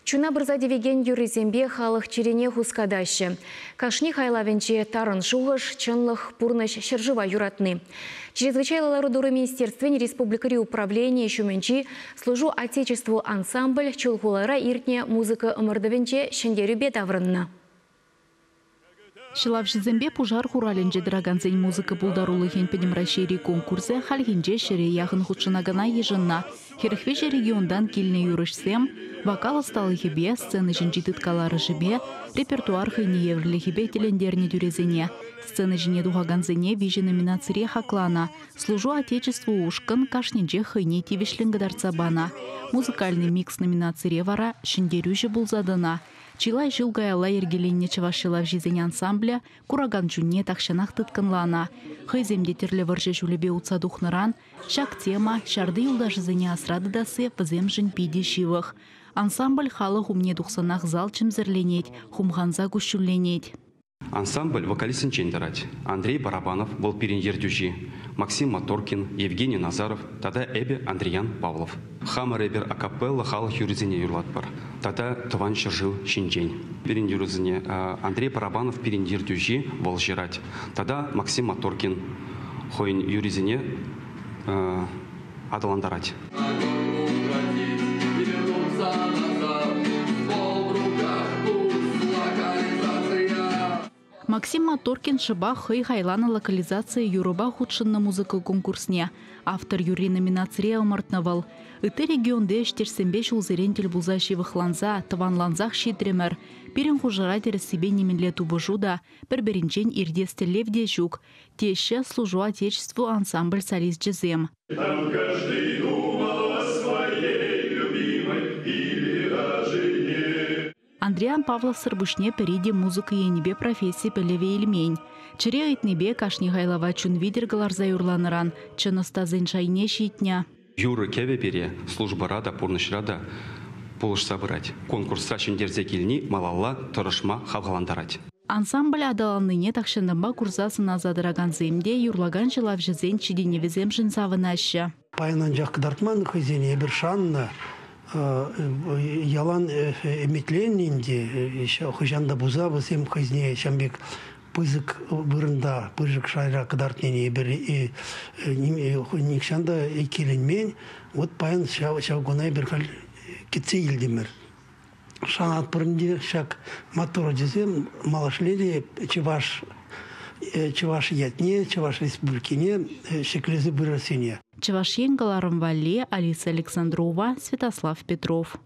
Чуна пырса тивекен юррисемпе халӑх чӗрине хускатаҫҫӗ. Кашни хайлавӗнче тарӑн шухӑш, чӑнлӑх, пурнӑҫ, ҫӗршыва юратни. Чрезвычайлӑ лару-тӑру министерствин республикӑри управленийӗ ҫумӗнчи «Служу Отечеству» ансамбль Чулхулара иртнӗ музыка ӑмӑртӑвӗнче ҫӗнтерӳпе таврӑннӑ. Ҫӑлавҫӑсемпе пушар хуралӗнче тӑракансен музыка пултарулӑхӗн Пӗтӗм Раҫҫейри конкурсӗ хальхинче ҫӗре яхӑн хутшӑнакана йышӑннӑ. 43 регионтан килнӗ юрӑҫсем вокал ӑсталӑхӗпе, сцена ҫинчи тыткаларӑшӗпе, репертуар хӑйне евӗрлӗхӗпе тӗлӗнтернӗ тӳресене. Сцена ҫине тухакансене виҫӗ номинацире хакланӑ. «Служу Отечеству» ушкӑн кашнинчех хӑйне тивӗҫлӗн кӑтартса панӑ. «Музыкальный микс» номинацире вара ҫӗнтерӳҫӗ пулса тӑнӑ. Чылай ҫул каялла йӗркеленнӗ чӑваш ҫӑлавҫисен ансамблӗ куракан чунне тахҫанах тыткӑнланӑ. Хӑйсем те тӗрлӗ вӑрҫӑ ҫулӗпе утса тухнӑран ҫак тема ҫарти юлташӗсене асра тытасси вӗсемшӗн питӗ ҫывӑх. Ансамбль халӑх умне тухсанах зал чӗмсӗрленет, хумханса куҫҫульленет. Ансамбль вокалистсенчен тӑрать. Андрей Барабанов, вӑл пирӗн ертӳҫи, Максим Моторкин, Евгений Назаров тата эпӗ, Андриян Павлов. Хамӑр эпир акапелла халӑх юррисене юрлатпӑр тата Тӑван ҫӗршыв ҫинчен. Пирӗн юрӑсене Андрей Барабанов пирӗн ертӳҫи, вӑл ҫырать. Тата Максим Моторкин хӑйӗн юррисене аталантарать. Максим Моторкин шӑпах хӑй хайланӑ локализацие юрӑпа хутшӑннӑ музыка конкурсне. Автор юрри номинацире ӑмӑртнӑ вӑл. Ытти регионти ӗҫтешсемпе ҫулсерен тӗл пулса ҫывӑхланса, тӑванлансах ҫитрӗмӗр. Пирӗн хушӑра тӗрӗссипе нимӗнле тупӑшу та, пӗр-пӗринчен иртес тӗллев те ҫук, теҫҫӗ «Служу Отечеству» ансамбль солисчӗсем. Там каждый думал о своей любимой или о жене. Андриан Павловсӑр пуҫне пӗри те музыка енӗпе професси пӗлӗвӗ илмен. Чӗре ыйтнипе кашни хайлава чун витӗр кӑларса юрланӑран чӑн ӑстасен шайне ҫитнӗ. Юрӑ-кӗвӗ пире службӑра та, пурнӑҫра та пулӑшса пырать. Конкурсра ҫӗнтерсе килни малалла тӑрӑшма хавхалантарать. Ансамбль аталаннине тахҫантанпа курса сӑнаса тӑракансем те юрлакан ҫӑлавҫӑсен ҫитӗнӗвӗсемшӗн савӑнаҫҫӗ. Паян анчах кӑтартман хӑйсене, эпир шаннӑ, ялан ӗмӗтленнӗ ӗнтӗ, хӑҫан та пулса вӗсем хӑйсене ҫавӑн пек пысӑк вырӑнта, пысӑк шайра кӑтартнине эпир нихҫан та иккӗленмен. Вот паян ҫав куна эпир халь кӗтсе илтӗмӗр. Шанатпӑр ӗнтӗ ҫак маттур ачасем малашне те чӑваш чӑваш ятне, Чӑваш Республикине ҫӗклесе пырассине. Чӑваш Ен кӑларӑм валли Алиса Александрова, Святослав Петров.